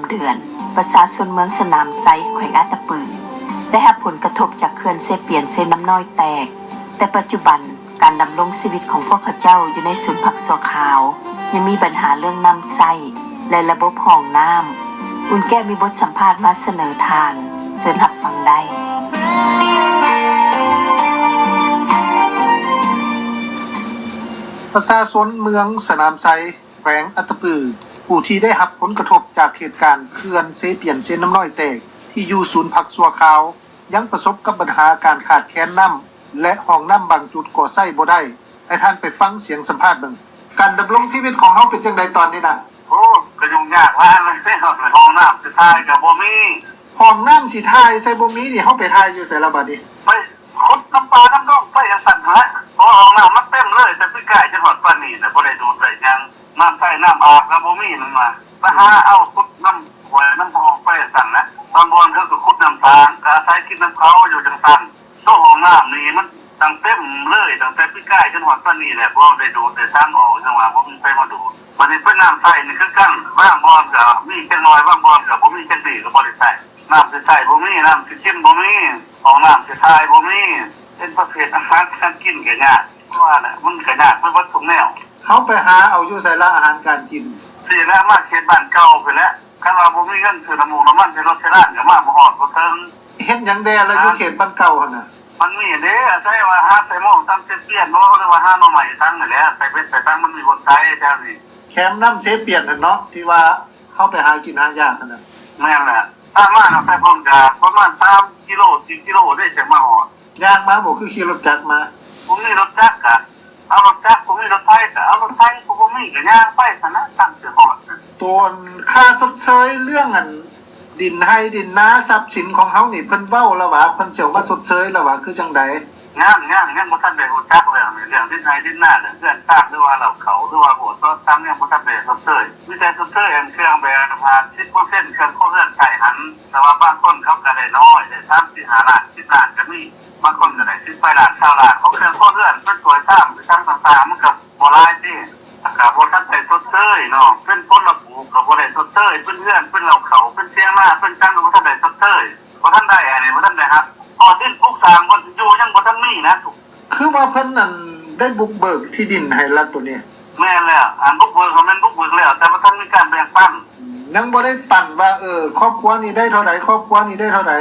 ເດືອນ, ປະຊາຊົນເມືອງສະໜາມໄຊ ແຂວງອັດຕະປື ໄດ້ຮັບຜົນກະທົບຈາກເຂື່ອນເຊປຽນເຊນ້ຳນ້ອຍແຕກ, ແຕ່ປັດຈຸບັນ ການດຳລົງຊີວິດຂອງພວກເຂົາເຈົ້າຢູ່ໃນສູນພັກຊົ່ວຄາວ ຍັງມີບັນຫາເລື່ອງນ້ຳໃຊ້ ແລະ ລະບົບຫ້ອງນ້ຳ. ອຸ່ນແກ້ວມີບົດສຳພາດມາສະເໜີທ່ານ, ເຊີນຮັບຟັງໄດ້. ປະຊາຊົນເມືອງສະໜາມໄຊ ແຂວງອັດຕະປື ຜູ້ທີ່ໄດ້ຮັບຜົນກະທົບຈາກເຫດການເຂື່ອນເຊປຽນເຊນ້ຳນ້ອຍແຕກ ທີ່ຢູ່ສູນພັກຊົ່ວຄາວ ຍັງປະສົບກັບບັນຫາການຂາດແຄນນ້ຳ ແລະ ຫ້ອງນ້ຳບາງຈຸດກໍໃຊ້ບໍ່ໄດ້. ໃຫ້ທ່ານໄປຟັງສຽງສຳພາດເບິ່ງ. ການດຳລົງຊີວິດຂອງເຮົາເປັນຈັ່ງໃດຕອນນີ້ນະ? ໂອ້ ກໍຫຍຸ້ງຍາກຫຼາຍເລີຍ ຫ້ອງນ້ຳຊິຖ່າຍກໍບໍ່ມີ. ຫ້ອງນ້ຳຊິຖ່າຍໃສ່ບໍ່ມີນີ້ ເຮົາໄປຖ່າຍຢູ່ໃສລະບາດນີ້? ໄປຂຸດນ້ຳປ່ານ້ຳດອງໄປຈັ່ງຊັ້ນຫັ້ນແຫຼະ ເພາະວ່າຫ້ອງນ້ຳມັນເຕັມເລີຍ ແຕ່ປີກາຍຈົນຮອດປານນີ້ນະ ບໍ່ໄດ້ດູດໄດ້ຫຍັງ. ນ້ຳໃຊ້ນ້ຳອາບກໍບໍ່ມີ ມັນວ່າ ໄປຫາເອົາຂຸດນ້ຳຫ້ວຍນ້ຳຮ່ອງໄປຊັ້ນແຫຼະ. ບາງບ່ອນເຂົາກໍຂຸດນ້ຳສາງ ກໍອາໄສກິນນ້ຳເຂົາຢູ່ຈັ່ງຊັ້ນ. ໂຕຫ້ອງນ້ຳນີ້ມັນຕັ້ງເຕັມເລີຍ ຕັ້ງແຕ່ປີກາຍຈົນຮອດປານນີ້ແຫຼະ ບໍ່ໄດ້ດູດໄດ້ສັງອອກ ຍັງວ່າບໍ່ມີໃຜມາດູດ. ບັດນີ້ເປັນນ້ຳໃຊ້ນີ້ຄືກັນ ບາງບ່ອນກໍມີຈັກໜ້ອຍ ບາງບ່ອນກໍບໍ່ມີຈັກດີ້ ກໍບໍ່ໄດ້ໃຊ້. ນ້ຳຊິໃຊ້ບໍ່ມີ ນ້ຳຊິກິນບໍ່ມີ ຫ້ອງນ້ຳຊິຖ່າຍບໍ່ມີ ເປັນປະເພດອາຫານການກິນກໍຍາກ. ຄືວ່າແຫຼະ ມັນກໍຍາກໄປເບິດທຸກແນວ. ເຮົາໄປຫາເອົາຢູ່ໃສລະອາຫານການກິນ? ຊີ້ແຫຼະ ມາເຂດບ້ານເກົ່າພຸ້ນແຫຼະ. ຄັນວ່າບໍ່ມີເງິນຊື້ນ້ຳມູກນ້ຳມັນໃສ່ລົດໃສ່ລານກໍມາບໍ່ຮອດບໍ່ເຖິງ. ເຮັດຫຍັງແດ່ລະຢູ່ເຂດບ້ານເກົ່າຫັ້ນນະ? ມັນມີເດ້ ອາໄສວ່າຫາໃສ່ໂມງຕຳເຈັດປຽນບໍ ຫຼືວ່າຫາໜໍ່ໄມ້ທັງນີ້ແຫຼະ ໃສ່ເບັດໃສ່ທັງ ມັນມີບ່ອນໃສ່ແຖວນີ້. ແຄມນ້ຳເຊປຽນຫັ້ນເນາະ ທີ່ວ່າເຮົາໄປຫາກິນຫາຢາກຫັ້ນນະ? ແມ່ນແຫຼະ. ຖ້າມາຕັ້ງແຕ່ພຸ້ນກະປະມານສາມກິໂລ ສີ່ກິໂລເດ້ຈັ່ງມາຮອດ. ຍ່າງມາບໍ່ ຄືຂີ່ລົດຈັກມາ? ບໍ່ມີລົດຈັກກະເອົາລົດຈັກ ບໍ່ມີລົດໄຖກະເອົາລົດໄຖ ບໍ່ມີກະຍ່າງໄປຊັ້ນນະ ຈັ່ງຊິຮອດ. ໂຕອັນຄ່າຊົດເຊີຍເລື່ອງອັນດິນໄຮ່ດິນນາຊັບສິນຂອງເຮົານີ້ ເພິ່ນເວົ້າລະຫວາ? ເພິ່ນຊິເອົາມາຊົດເຊີຍລະຫວາ ຄືຈັ່ງໃດ? ຍັງ ຍັງ ຍັງບໍ່ທັນໄດ້ຮູ້ຈັກເລື່ອງນີ້ ເລື່ອງດິນໄຮ່ດິນນາ ເລື່ອງເຮືອນຊານ ຫຼືວ່າເລົ້າເຂົ້າ ຫຼືວ່າຫົວຊອນສັງ ຍັງບໍ່ທັນໄດ້ຊົດເຊີຍ. ມີແຕ່ຊົດເຊີຍອັນເຄື່ອງແບບຫ້າສິບເປີເຊັນ ເຄື່ອງຄົວເຮືອນໃຊ້ຫັ້ນ. ແຕ່ວ່າບາງຄົນເຂົາກໍໄດ້ນ້ອຍ ໄດ້ສາມ ສີ່ ຫ້າລ້ານ ສິບລ້ານກໍມີ. ບາງຄົນກໍໄດ້ສິບປາຍລ້ານ ຊາວລ້ານ ຂອງເຄື່ອງຄົວເຮືອນ ເປັນຖ້ວຍຊາມ ອີ່ຫຍັງຕ່າງໆ ມັນກໍບໍ່ຫຼາຍຕິ. ກໍບໍ່ທັນໄດ້ຊົດເຊີຍເນາະ ເປັນຜົນລະປູກກໍບໍ່ໄດ້ຊົດເຊີຍ ເປັນເຮືອນ ເປັນເລົ້າເຂົ້າ ເປັນຖຽງນາ ເປັນຫຍັງກໍບໍ່ທັນໄດ້ຊົດເຊີຍ ບໍ່ທັນໄດ້ ອັນນີ້ບໍ່ທັນໄດ້ຮັບ. ເພາະດິນປຸກສ້າງບ່ອນຢູ່ຍັງບໍ່ທັນມີນະ. ຄືວ່າເພິ່ນນັ້ນໄດ້ບຸກເບີກທີ່ດິນໃຫ້ລັດໂຕນີ້? ແມ່ນແລ້ວ ອັນບຸກເບີກກໍແມ່ນບຸກເບີກແລ້ວ ແຕ່ບໍ່ທັນມີການແບ່ງປັນ. ຍັງບໍ່ໄດ້ປັນວ່າ ເອີ ຄອບຄົວນີ້ໄດ້ເທົ່າໃດ ຄອບຄົວນີ້ໄດ້ເທົ່າໃດ?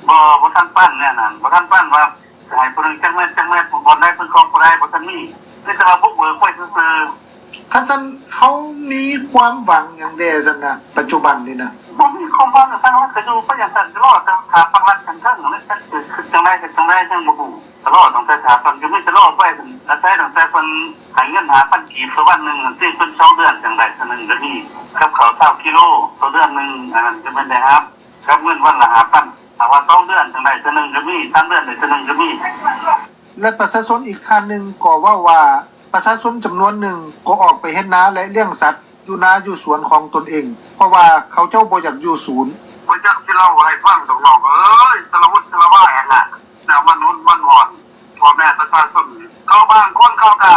ບໍ່ ບໍ່ທັນປັນແນວນັ້ນ ບໍ່ທັນປັນວ່າ ຈະໃຫ້ຜູ້ໜຶ່ງຈັກແມັດຈັກແມັດ ບ່ອນໃດເປັນຂອງຜູ້ໃດ ບໍ່ທັນມີ ມີແຕ່ວ່າບຸກເບີກໄວ້ຊື່ໆ. ຄັນຊັ້ນເຮົາມີຄວາມຫວັງຫຍັງແດ່ຊັ້ນນະ ປັດຈຸບັນນີ້ນະ? ບໍ່ມີຄວາມຫວັງຫຍັງ ທາງເຮົາກະຢູ່ໄປຈັ່ງຊັ້ນ ລໍຖ້າປັກຫຼັກທາງເທິງຫັ້ນແຫຼະ ຈັກຊິເຮັດຈັ່ງໃດເຮັດຈັ່ງໃດ ຍັງບໍ່ຮູ້. ກະລໍຕັ້ງແຕ່ຖ້າເພິ່ນ ກໍມີແຕ່ລໍໄປ ອາໄສຕັ້ງແຕ່ເພິ່ນໃຫ້ເງິນຫ້າພັນກີບຕໍ່ວັນໜຶ່ງ ຊິເປັນສອງເດືອນຈັ່ງໄດ້ເທື່ອໜຶ່ງກະມີ ກັບເຂົ້າຊາວກິໂລຕໍ່ເດືອນໜຶ່ງ ອັນນັ້ນກະແມ່ນໄດ້ຮັບ. ກັບເງິນວັນລະຫ້າພັນ ຖ້າວ່າສອງເດືອນຈັ່ງໄດ້ເທື່ອໜຶ່ງກະມີ ສາມເດືອນໄດ້ເທື່ອໜຶ່ງກະມີ. ແລະ ປະຊາຊົນອີກທ່ານໜຶ່ງກໍເວົ້າວ່າ ປະຊາຊົນຈຳນວນໜຶ່ງກໍອອກໄປເຮັດນາ ແລະ ລ້ຽງສັດຢູ່ນາຢູ່ສວນຂອງຕົນເອງ ເພາະວ່າເຂົາເຈົ້າບໍ່ຢາກຢູ່ສູນ. ບໍ່ຈັກຊິເລົ່າໃຫ້ຟັງດອກນ້ອງເອີຍ ສາລະວຸດສາລະວາຍຫັ້ນລະ ແນວມັນຮຸນມັນຮ້ອນ ພໍ່ແມ່ປະຊາຊົນ ເຂົາບາງຄົນເຂົາກະ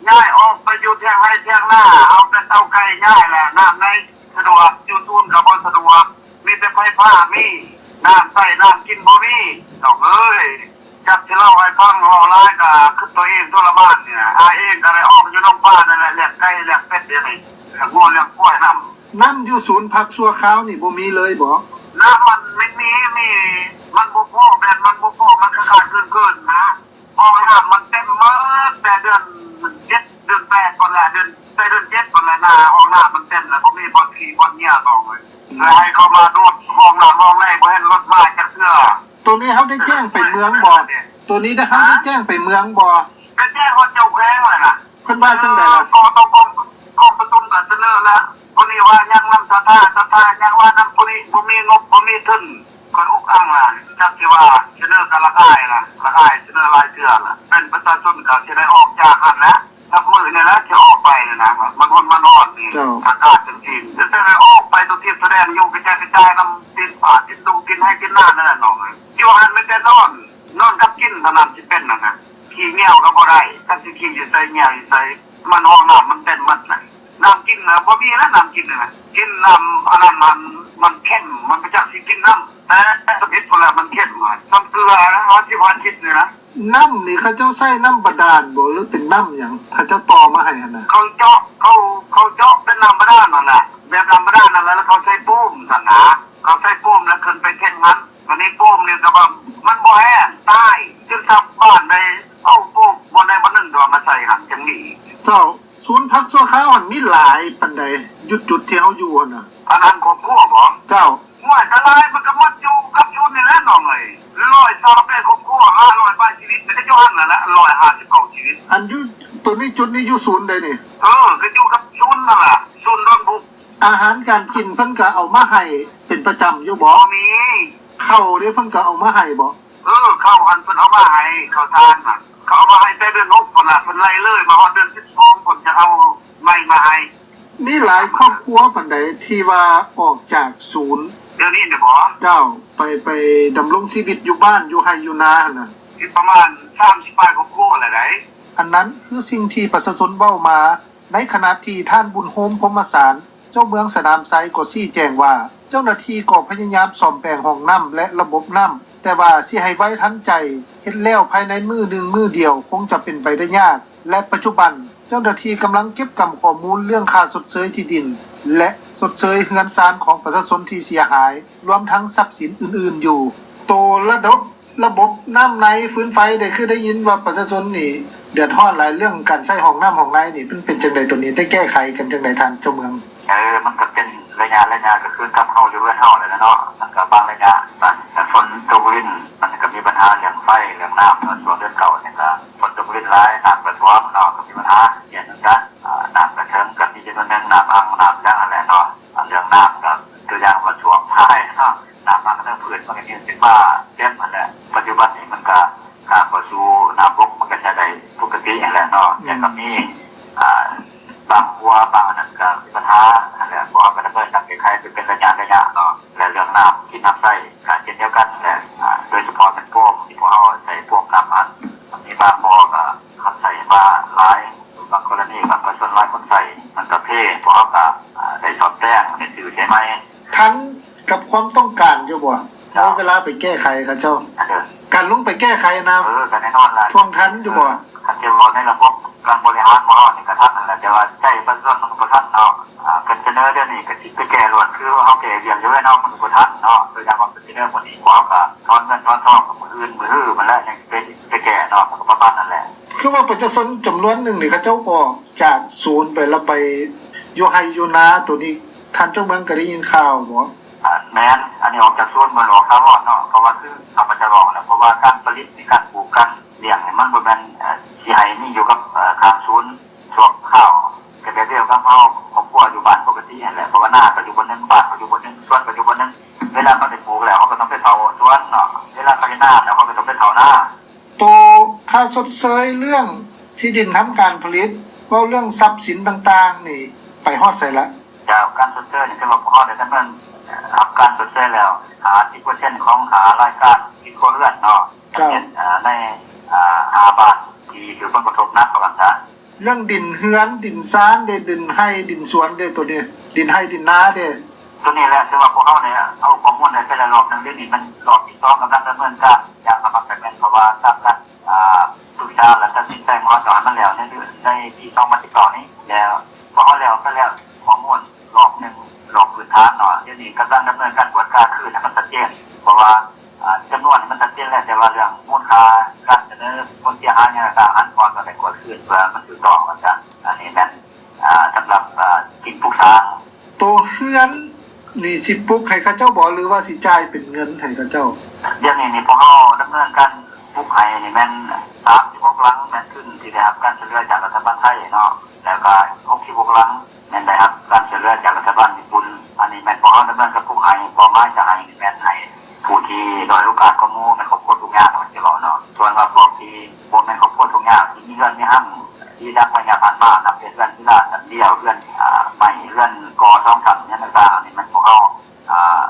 ຍ້າຍອອກໄປຢູ່ຖຽງໄຮ່ຖຽງນາ ເອົາແຕ່ເຕົາໄກ່ຍ້າຍແຫຼະ ນ້ຳໃນ ສະດວກ ຢູ່ສູນກໍບໍ່ສະດວກ ມີແຕ່ໄຟຟ້າມີ ນ້ຳໃຊ້ນ້ຳກິນບໍ່ມີ ນ້ອງເອີຍ. ຈັກຊິເລົ່າໃຫ້ຟັງ ເວົ້າຫຼາຍກໍຄືຕົວເອງທໍລະມານນີ້ນະ ອ້າຍເອງກໍໄດ້ອອກຢູ່ນຳປ່ານັ້ນແຫຼະ ລ້ຽງໄກ່ລ້ຽງເປັດດຽວນີ້ ລ້ຽງງົວລ້ຽງຄວາຍນຳ. ນ້ຳຢູ່ສູນພັກຊົ່ວຄາວນີ້ບໍ່ມີເລີຍບໍ? ນ້ຳມັນມີ ມີ ມີ ມັນບໍ່ພໍ ແບບມັນບໍ່ພໍ ມັນຂາດໆເຂີນໆນະ. ຫ້ອງນ້ຳມັນເຕັມໝົດ ແຕ່ເດືອນເຈັດ ເດືອນແປດພຸ້ນແຫຼະ ເດືອນ ແຕ່ເດືອນເຈັດພຸ້ນແຫຼະນະ ຫ້ອງນ້ຳມັນເຕັມແລ້ວ ບໍ່ມີບ່ອນຂີ້ບ່ອນເຫຍື້ອນ້ອງເອີຍ ແລ້ວໃຫ້ເຂົາມາດູດຫ້ອງນ້ຳຫ້ອງໃນ ບໍ່ເຫັນລົດມາຈັກເທື່ອ. ໂຕນີ້ເຮົາໄດ້ແຈ້ງໄປເມືອງບໍ່? ໂຕນີ້ເຮົາໄດ້ແຈ້ງໄປເມືອງບໍ່? ໄດ້ແຈ້ງຮອດເຈົ້າແຂວງແລ້ວນະ. ເພິ່ນວ່າຈັ່ງໃດລະ? ກໍຕ້ອງ ກອງປະຊຸມກໍສະເໜີແລ້ວ ບໍ່ນີ້ວ່າຍັງນຳສະພາ ສະພາຍັງວ່ານຳຜູ້ນີ້ ບໍ່ມີງົບ ບໍ່ມີທຶນ. ຂ້ອຍອຸກອັ່ງຫຼາຍ ຈັກຊິວ່າສະເໜີກະລະອາຍລະ ລະອາຍສະເໜີຫຼາຍເທື່ອລະ ແມ່ນປະຊາຊົນກະຊິໄດ້ອອກຈາກຫັ້ນແຫຼະ ນັບມື້ນີ້ແຫຼະຊິອອກໄປນີ້ນະ ມັນຮ້ອນ ມັນຮ້ອນນີ້ ເຈົ້າ ອາກາດຈັ່ງຊີ້ ແຕ່ໄດ້ອອກໄປທົ່ວທິດທົ່ວແດນ ຢູ່ກະຈາຍກະຈາຍນຳຕີນຜາຕີນດົງ ຕີນໄຮ່ຕີນນານັ້ນແຫຼະນ້ອງເອີຍ ຢູ່ຫັ້ນມີແຕ່ນອນ ນອນກັບກິນເທົ່ານັ້ນ ຊິເປັນນັ້ນນະ ຂີ້ຍ່ຽວກະບໍ່ໄດ້ ຈັກຊິຂີ້ຢູ່ໃສຍ່ຽວຢູ່ໃສ ມັນຫ້ອງນ້ຳມັນເຕັມໝົດນະ. ນ້ຳກິນນະ ບໍ່ມີແລ້ວ ນ້ຳກິນນະ ກິ ກິນນ້ຳອັນນັ້ນ ມັນ ມັນເຄັມ ມັນບໍ່ຈັກຊິກິນນ້ຳ ແຕ່ສຳອິດພຸ້ນລະ ມັນເຄັມ ສ່ຳເກືອນະ ຫ້າສິບຫ້າສິບນີ້ນະ. ນ້ຳນີ້ເຂົາເຈົ້າໃຊ້ນ້ຳບາດານບໍ່ ຫຼືເປັນນ້ຳຫຍັງ ເຂົາເຈົ້າຕໍ່ມາໃຫ້ຫັ້ນນະ? ເຂົາເຈາະ ເຂົາ ເຂົາເຈາະເປັນນ້ຳບາດານຫັ້ນລະ ແບບນ້ຳບາດານຫັ້ນລະ ແລ້ວເຂົາໃສ່ປູມຊັ້ນນະ ເຂົາໃສ່ປູມແລ້ວຂຶ້ນໄປເທັງຫັ້ນ. ບາດນີ້ປູມນີ້ກໍວ່າມັນບໍ່ແຫ້ງ ຕາຍ ຈົນຊາວບ້ານໄດ້ເອົາປູມບ່ອນໃດບ່ອນໜຶ່ງ ແຕ່ວ່າມາໃສ່ຫັ້ນຈັ່ງມີ. ເຈົ້າ ສູນພັກຊົ່ວຄາວຫັ້ນມີຫຼາຍປານໃດ ຢູ່ຈຸດທີ່ເຮົາຢູ່ຫັ້ນນະ? ອັນນັ້ນຄອບຄົວບໍ? ເຈົ້າ. ໂອ້ຍ ກໍຫຼາຍ ມັນກໍໝົດຢູ່ກັບສູນນີ້ແຫຼະນ້ອງເອີຍ ຮ້ອຍຊາວແປດຄອບຄົວ ຫ້າຮ້ອຍປາຍຊີວິດ ມັນກໍຢູ່ຫັ້ນນັ້ນແຫຼະ ຮ້ອຍຫ້າສິບເກົ້າຊີວິດ. ອັນຢູ່ໂຕນີ້ ຈຸດນີ້ຢູ່ສູນໃດນີ້? ເອີ ກໍຢູ່ກັບສູນນັ້ນລະ ສູນດອນບຸກ. ອາຫານການກິນເພິ່ນກໍເອົາມາໃຫ້ເປັນປະຈຳຢູ່ບໍ? ບໍ່ມີ. ເຂົ້າເດ ເພິ່ນກໍເອົາມາໃຫ້ບໍ? ເອີ ເຂົ້າຫັ້ນເພິ່ນເອົາມາໃຫ້ ເຂົ້າສານຫັ້ນ ເຂົາເອົາມາໃຫ້ແຕ່ເດືອນຫົກພຸ້ນລະ ເພິ່ນໄລ່ເລີຍມາຮອດເດືອນສິບສອງ ເພິ່ນຈະເອົາໃໝ່ມາໃຫ້. ມີຫຼາຍຄອບຄົວປານໃດທີ່ວ່າອອກຈາກສູນ? ດຽວນີ້ນະບໍ? ເຈົ້າ ໄປ ໄປດຳລົງຊີວິດຢູ່ບ້ານ ຢູ່ໄຮ່ຢູ່ນາຫັ້ນນະ? ຊິປະມານສາມສິບປາຍຄອບຄົວແຫຼະໃດ໋. ອັນນັ້ນຄືສິ່ງທີ່ປະຊາຊົນເວົ້າມາ. ໃນຂະນະທີ່ທ່ານ ບຸນໂຮມ ພົມມະສານ ເຈົ້າເມືອງສະໜາມໄຊ ກໍຊີ້ແຈງວ່າ ເຈົ້າໜ້າທີ່ກໍພະຍາຍາມສ້ອມແປງຫ້ອງນ້ຳ ແລະ ລະບົບນ້ຳ ແຕ່ວ່າຊິໃຫ້ໄວທັນໃຈ ເຮັດແລ້ວພາຍໃນມື້ໜຶ່ງມື້ດຽວ ຄົງຈະເປັນໄປໄດ້ຍາກ ແລະ ປັດຈຸບັນ ເຈົ້າໜ້າທີ່ກຳລັງເກັບກຳຂໍ້ມູນເລື່ອງຄ່າຊົດເຊີຍທີ່ດິນ ແລະ ຊົດເຊີຍເຮືອນຊານຂອງປະຊາຊົນທີ່ເສຍຫາຍ ລວມທັງຊັບສິນອື່ນໆຢູ່. ໂຕລະດົບ ລະບົບນ້ຳໃນ ຟືນໄຟ ໄດ້ ຄືໄດ້ຍິນວ່າປະຊາຊົນນີ້ເດືອດຮ້ອນຫຼາຍ ເລື່ອງການໃຊ້ຫ້ອງນ້ຳຫ້ອງໃນນີ້ ມັນເປັນຈັ່ງໃດ ໂຕນີ້ໄດ້ແກ້ໄຂກັນຈັ່ງໃດ ທ່ານເຈົ້າເມືອງ? ເອີ ມັນກໍເປັນໄລຍະໆ ກໍຄືກັບເຮົາຢູ່ເຮືອນເຮົາແຫຼະເນາະ ມັນກໍບາງໄລຍະ ບາງຝົນຕົກລິນ ມັນກໍມີບັນຫາເລື່ອງໄຟເລື່ອງນ້ຳເນາະ ຊ່ວງເດືອນເກົ້ານີ້ກໍຝົນຕົກລິນຫຼາຍ ນ້ຳກໍຖ້ວມເນາະ ກໍມີບັນຫາ ເຊັ່ນກັນ ອາ ນ້ຳກໍເຖິງ ກໍມີຈຳນວນໜຶ່ງ ນ້ຳອ່າງນ້ຳຫຍັງຫັ້ນແຫຼະເນາະ ເລື່ອງນ້ຳກໍຕົວຢ່າງວ່າຖ້ວມຫຼາຍເນາະ ນ້ຳມັນກໍທັງພືດ ມັນກໍເຮັດເປັນວ່າເຕັມຫັ້ນແຫຼະ ປັດຈຸບັນນີ້ມັນກໍ ການເຂົ້າສູ່ນ້ຳບົກມັນກໍໃຊ້ໄດ້ປົກກະຕິຫັ້ນແຫຼະເນາະ ແຕ່ກໍມີ ອ່າ ບາງຄົວບາງອັນນັ້ນກໍມີບັນຫາຫັ້ນແຫຼະ ພວກເຮົາກໍດຳເນີນການແກ້ໄຂເປັນໄລຍະໆເນາະ ແລະ ເລື່ອງນ້ຳກິນນ້ຳໃຊ້ກໍເຊັ່ນດຽວກັນແຫຼະ ໂດຍສະເພາະແມ່ນໂພມທີ່ພວກເຮົາໃຊ້ໂພມນ້ຳຫັ້ນ ມີບາງບໍ່ກໍຄັນໃຊ້ມາຫຼາຍ ບາງກໍລະນີບາງປະຊາຊົນຫຼາຍຄົນໃຊ້ ມັນກໍເພ ພວກເຮົາກໍ ອ່າ ໄດ້ສ້ອມແປງ ໄດ້ຊື້ໃສ່ໃໝ່. ທັນກັບຄວາມຕ້ອງການຢູ່ບໍ່? ເຈົ້າ ໃນເວລາໄປແກ້ໄຂເຂົາເຈົ້າ ອັນເດີ ການລົງໄປແກ້ໄຂນະ ເອີ ກໍແນ່ນອນລະ ທ່ວງທັນຢູ່ບໍ່? ເອີ ຄັນຊິເວົ້າໃນລະບົບການບໍລິຫານຂອງເຮົານີ້ກໍທັນຫັ້ນແຫຼະ ແຕ່ວ່າໃຊ້ປະຊາຊົນມັນກໍບໍ່ທັນເນາະ ອ່າ ເພິ່ນສະເໜີດຽວນີ້ກໍຊິໄປແກ້ໂລດ ຄືເຮົາແກ້ວຽກຢູ່ເດ້ເນາະ ມັນກໍບໍ່ທັນເນາະ ຄືຢ່າງວ່າເພິ່ນສະເໜີມື້ນີ້ ພວກເຮົາກໍຖອນເງິນຖອນທອງມື້ອື່ນມື້ຮືພຸ້ນແຫຼະ ຈັ່ງຊິໄປ ໄປແກ້ເນາະ ມັນກໍປະມານນັ້ນແຫຼະ. ຄືວ່າປະຊາຊົນຈຳນວນໜຶ່ງນີ້ ເຂົາເຈົ້າອອກຈາກສູນໄປ ແລ້ວໄປຢູ່ໄຮ່ຢູ່ນາ ໂຕນີ້ທ່ານເຈົ້າເມືອງກໍໄດ້ຍິນຂ່າວບໍ່? ອ່າ ແມ່ນ ອັນນີ້ອອກຈາກສູນ ບໍ່ໄດ້ອອກຖາວອນເນາະ ເພາະວ່າຄືຂ້າພະເຈົ້າເວົ້າຫັ້ນແຫຼະ ເພາະວ່າການຜະລິດນີ້ ການປູກ ການລ້ຽງນີ້ ມັນບໍ່ແມ່ນ ເອີ ຊິໃຫ້ມີຢູ່ກັບ ເອີ ຂ້າງສູນຊົ່ວຄາວ ກໍແບບດຽວກັບເຮົາຄອບຄົວຢູ່ບ້ານປົກກະຕິຫັ້ນແຫຼະ ເພາະວ່ານາກໍຢູ່ບ່ອນໜຶ່ງ ບ້ານກໍຢູ່ບ່ອນໜຶ່ງ ສວນກໍຢູ່ບ່ອນໜຶ່ງ ເວລາເຂົາໄດ້ປູກແລ້ວ ເຮົາກໍຕ້ອງໄປເຝົ້າສວນເນາະ ເວລາເຂົາເຮັດນາແລ້ວ ເຮົາກໍຕ້ອງໄປເຝົ້ານາ. ໂຕຄ່າຊົດເຊີຍເລື່ອງທີ່ດິນທຳການຜະລິດ ເວົ້າເລື່ອງຊັບສິນຕ່າງໆນີ້ ໄປຮອດໃສລະ? ເຈົ້າ ການຊົດເຊີຍນີ້ ຖືວ່າພວກເຮົາໄດ້ດຳເນີນຮັບການຊົດເຊີຍແລ້ວ ຫ້າສິບເປີເຊັນຂອງ ອ່າ ລາຍການກິນຄົວເຮືອນເນາະ ເຈົ້າ ເຊັ່ນ ອ່າ ໃນ ອ່າ ຫ້າບ້ານທີ່ຖືກຜົນກະທົບໜັກ ວ່າຊັ້ນຊະ. ເລື່ອງດິນເຮືອນ ດິນຊານເດ ດິນໄຮ່ດິນສວນເດ ໂຕນີ້ ດິນໄຮ່ດິນນາເດ? ໂຕນີ້ແຫຼະ ຖືວ່າພວກເຮົາໄດ້ເອົາຂໍ້ມູນໄດ້ໄປແລ້ວລອບໜຶ່ງ ດຽວນີ້ມັນລອບທີສອງ ກຳລັງດຳເນີນການຢ່າງຂະໝັກຂະໝັນ ເພາະວ່າຕາມການ ອ່າ ປຶກສາ ແລະ ຕັດສິນໃຈຂອງເຮົາ ຕ້ອງໃຫ້ມັນແລ້ວໃນເດືອນ ໃນປີສອງພັນສິບເກົ້ານີ້ ແລ້ວພວກເຮົາແລ້ວໄປແລ້ວຂໍ້ມູນລອບໜຶ່ງ ລອບພື້ນຖານເນາະ ດຽວນີ້ກຳລັງດຳເນີນການກວດກາຄືນໃຫ້ມັນຊັດເຈນ ເພາະວ່າ ອ່າ ຈຳນວນນີ້ມັນຊັດເຈນແລ້ວ ແຕ່ວ່າເລື່ອງມູນຄ່າການສະເໜີຜົນເສຍຫາຍຫຍັງຕ່າງໆ ຫັ້ນ ພວກເຮົາຕ້ອງໄດ້ກວດຄືນເພື່ອມັນຖືກຕ້ອງ ວ່າຊັ້ນ ອັນນີ້ແມ່ນ ອ່າ ສຳລັບ ອ່າ ສິ່ງປຸກສ້າງ. ໂຕເຮືອນນີ້ຊິປຸກໃຫ້ເຂົາເຈົ້າບໍ່ ຫຼືວ່າຊິຈ່າຍເປັນເງິນໃຫ້ເຂົາເຈົ້າ? ດຽວນີ້ນີ້ພວກເຮົາດຳເນີນການປຸກໃຫ້ນີ້ແມ່ນສາມສິບຫົກຫຼັງ ແມ່ນທຶນທີ່ໄດ້ຮັບການຊ່ວຍເຫຼືອຈາກລັດຖະບານໄທເນາະ ແລ້ວກໍຫົກສິບຫົກຫຼັງ ແມ່ນໄດ້ຮັບການຊ່ວຍເຫຼືອຈາກລັດຖະບານຍີ່ປຸ່ນ. ອັນນີ້ແມ່ນພວກເຮົາດຳເນີນການປຸກໃຫ້ ເປົ້າໝາຍຈະໃຫ້ແມ່ນໃຫ້ຜູ້ທີ່ດ້ອຍໂອກາດກວ່າໝູ່ ແມ່ນຄອບຄົວທຸກຍາກ ເຮົາຊິເວົ້າເນາະ. ສ່ວນວ່າພວກທີ່ບໍ່ແມ່ນຄອບຄົວທຸກຍາກ ທີ່ມີເຮືອນມີຮ່າງ ທີ່ດັງໄປຍາຜ່ານມາ ນັບແຕ່ເຮືອນສິລາຊັ້ນດຽວ ເຮືອນ ອ່າ ໄມ້ ເຮືອນກໍ່ສອງຊັ້ນ ຫຍັງຕ່າງໆ ອັນນີ້ແມ່ນພວກເຮົາ ອ່າ